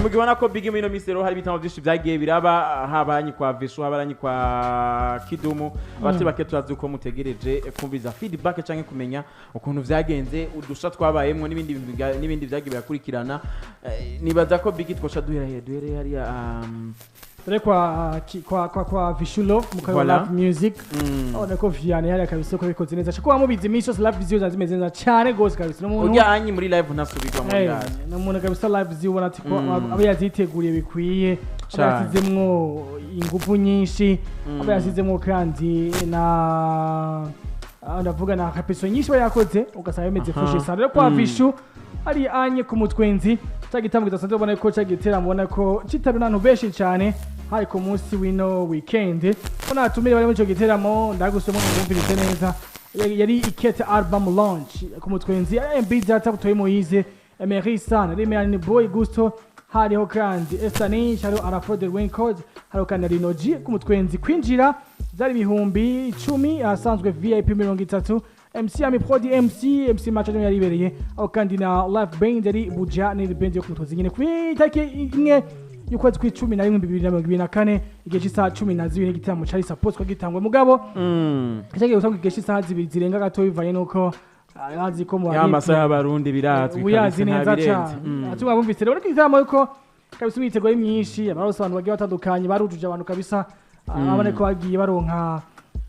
Nimugibona ko Big muri ino minsi rero hari ibitamo byinshi byagiye biraba, habanyi kwa Vishu, habanyi kwa Kidumu. Abatari bake turazi uko mutegereje kumviza feedback canke kumenya ukuntu vyagenze, udusha twabayemwo n'ibindi bintu n'ibindi vyagiye birakurikirana. Nibaza ko Big twosha duhera he, duhere hariya Dore kwa Vishulo mu Voilà. Live Music. Abona ko Vianney hariya kabisa ko bikoze neza, kuba mubizi iminsi yose live ziyo zimeze neza cyane gose kabisa n'umuntu. Urya anyi muri live ntasubirwa muri live. Ni umuntu kabisa live ziyo ati ko aba yaziteguriye bikwiye, aba yasizemwo ingufu nyinshi, aba yasizemwo kandi na ndavuga na répétition nyinshi aba yakoze, ugasanga bimeze fresh sana. Rero kwa Vishu hari anye ku mutwenzi cya gitambo kidasanzwe, ubona ko cya giteramo ubona ko cyitabiriwe n'abantu benshi cyane. Hari ku munsi w'ino weekend ko natumire bari muri icyo giteramo, ndagusoma mwumvirize neza. Yari Ikete album launch ku mutwenzi, MB Data, Butoyi Moise, Emery San, Remy Boy Gusto, hariho kandi Estanish, hariho Arafro the Record, hariho kandi na Rino G ku mutwenzi. Kwinjira byari 10,000, ahasanzwe VIP 30. MC Ami Prodi, MC Macho yaribereye aho, kandi na live band yari Buja ni band yo ku mutwenzi nyine, ku itariki 1 y'ukwezi kw'icumi na rimwe 2024, igihe cy'isaha 12. Igitaramo cari suppose ko gitangwe, mugabo cyagiye gutangwa igihe cy'isaha 2 zirenga gato, bivanye nuko azi ko mu Ya masaha y'Abarundi birazwi. Uyazi Kabisa, neza ntabirenze. cyane. Ati mwabumvise rero ko igitaramo yuko kabisa imyiteguro ari myinshi, abarose abantu bagiye batandukanye barujuje abantu kabisa, abone ko bagiye baronka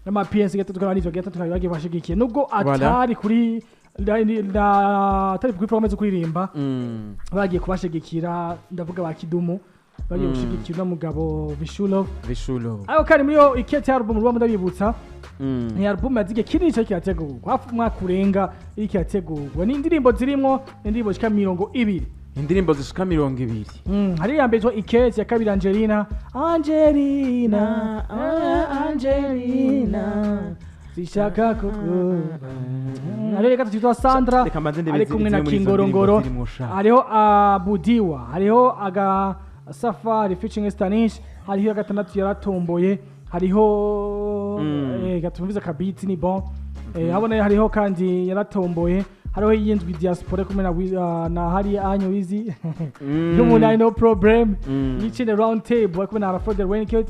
n'ama PS gatatu n'ivyo gatatu bagiye bashigikiye, nubwo atari kuri atari kuri programme zo kuririmba, bagiye kubashigikira. Ndavuga ba Kidumu bagiye gushigikira uno mugabo Vishulov. Vishulo. Ariko kandi muri yo Ikete album ruba ndabibutsa, ni album yazigiye kinini cyo kirategurwa hafi umwaka urenga iriko irategurwa. Ni indirimbo zirimwo, ni indirimbo zishika 20. Indirimbo zishika 20. Hari iya mbere yitwa Ikete, ya kabiri Angelina, Angelina, ah, Angelina zishaka kukuba. Hariho iya gatatu yitwa Sandra, Reka mbanze ndebe ari kumwe na zimwe muri izo Kingorongoro. ndirimbo zirimwo sha. Hariho Abudiwa, hariho aga Safari featuring Stanish, hariho iya gatandatu yaratomboye, hariho gatumviza kabiti ni bon, habona hariho kandi yaratomboye, hariho iyindwi Diaspora kumwe na na hari anyo wizi y'umunani No Problem, y'icenda Round Table ari kumwe na Arafo the Renegade,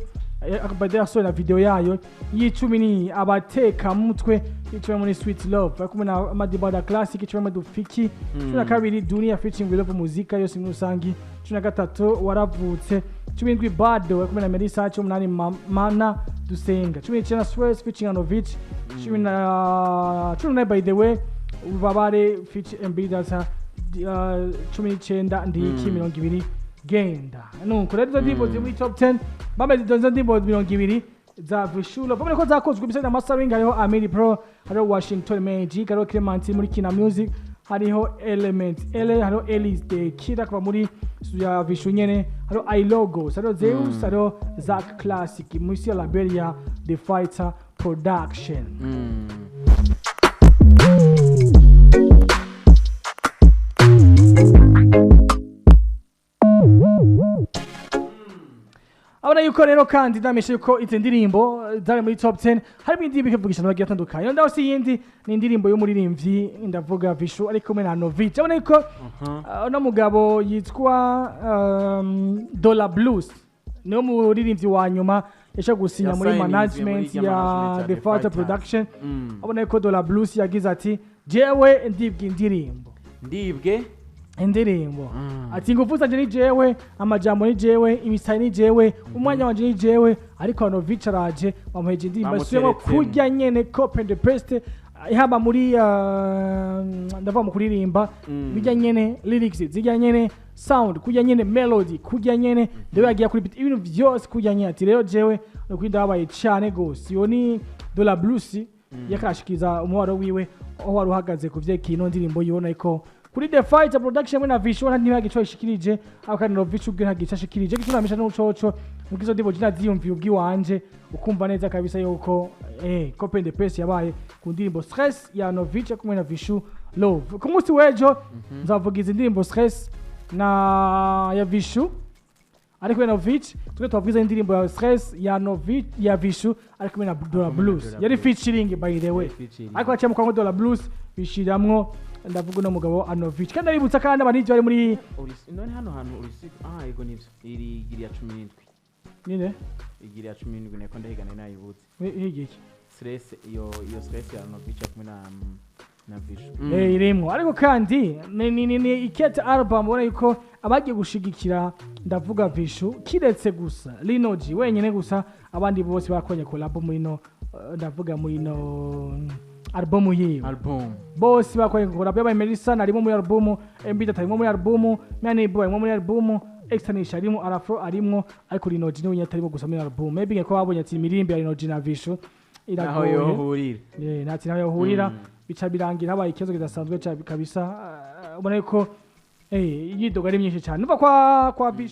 by the way yasohoye na video yayo, y'icumi ni Abatekamutwe, y'icumi muri Sweet Love ari kumwe na Madibada Classic, icumi muri Dufiki, 12 Dunia featuring We Love Muzika yose muri rusangi, 13 Waravutse, 17 Bado ari kumwe na Melissa, 18 Mana Dusenga, 19 Stress featuring Anovich, cumi na 18 by the way Ubabare featuring MB Data, 19 Ndiki, 20 Genda. Nuko rero izo ndirimbo ziri muri top 10 bamaze, izo ndirimbo 20 za Vishulo babone ko zakozwe bisa na mastering. Hariho Amiri Pro, hariho Washington Magic, hariho Clement muri Kina Music, hariho Element L, hariho Elise de Kira kuva muri studio ya Vishu nyene, hariho iLogos, hariho Zeus, hariho Zack Classic muri ya label ya The Fighter Production. Abona yuko rero kandi ndameshe yuko izi ndirimbo zari muri top 10, harimo indirimbo ikavugisha abantu bagiye batandukanye. Ndaho si yindi, ni indirimbo y'umuririmbyi, ndavuga Vishu ari kumwe na Novich. Abona yuko uno mugabo yitwa Dollar Blues niwe muririmbyi wa nyuma yashaka gusinya muri Yasayininzwe muri management irya ya management ya The The Fighter Fighters. Production. Abona yuko Dollar Blues yagize ati: "Jewe ndibwa indirimbo." Ndibwe. Indirimbo. Ati: "Ingufu zanje ni jewe, amajambo ni jewe, imisari ni jewe, umwanya wanje ni jewe." Ariko Novich araje bamuheje indirimbo asubiyemo Bamuteretsemo. kurya nyene, copy and paste, haba muri ndavuga mu kuririmba, bijya nyene, lyrics zijya nyene, sound kurya nyene, melody kurya nyene, ndewe yagiye kuri beat, ibintu vyose kurya nyene. Ati: "Rero jewe nukuri ndababaye cane gose." Iyo ni Dollar Blues yakashikiza umubaro wiwe aho wari uhagaze ku vyerekeye ino ndirimbo yibona ko kuri The Fighter Production hamwe na Vishu ntibagico ishikirije, aho kandi Novich ubwe ntagico ashikirije. Gitunamisha n'ucoco nuko izo ndirimbo jina ziyumviye ubwiwanje, ukumva neza kabisa yuko copy and paste yabaye ku ndirimbo Stress ya Novich kumwe na Vishu Love. Ku munsi w'ejo nzavuga izi ndirimbo Stress na ya Vishu ari kumwe na Novich, twe twavuze indirimbo ya Stress ya Novich, ya Vishu ari kumwe na Dollar Blues. Dollar Yari Blues. featuring, by the way. Featuring. Ariko baciyemo kwa Dollar Blues bishiramwo Ndavuga uno mugabo Anovich, kandi aributsa kandi abantu bari muri None hano hantu urisi, ah, yego, nivyo, iri igiri ya 17. Nyine. Igiri ya 17, niko ndahigana nayibutse. Higiye iki? Stress, iyo stress ya Novich kumwe na Vishu. Eh, irimwo. Ariko kandi ni ikete album ubona yuko abagiye gushigikira, ndavuga Vishu, kiretse gusa Lino G wenyine gusa, abandi bose bakonye collab muri no ndavuga muri no album yiwe. Album. Bose bakonye collab. Yabaye Melissa arimo muri album, MB arimo muri album, Mani Boy arimo muri album, Extanisha arimo, Arafro arimo, ariko Lino G niwe wenyine atarimo gusa muri album. Maybe ko babonye ati imirimbi ya Lino G na Vishu naho iragoye. Yohurira. Eh, nta kintu aho yohurira. Bica birangira habaye ikibazo kidasanzwe kabisa. Ubona yuko imyidogo ari myinshi cyane. Nuva kwa Vishu.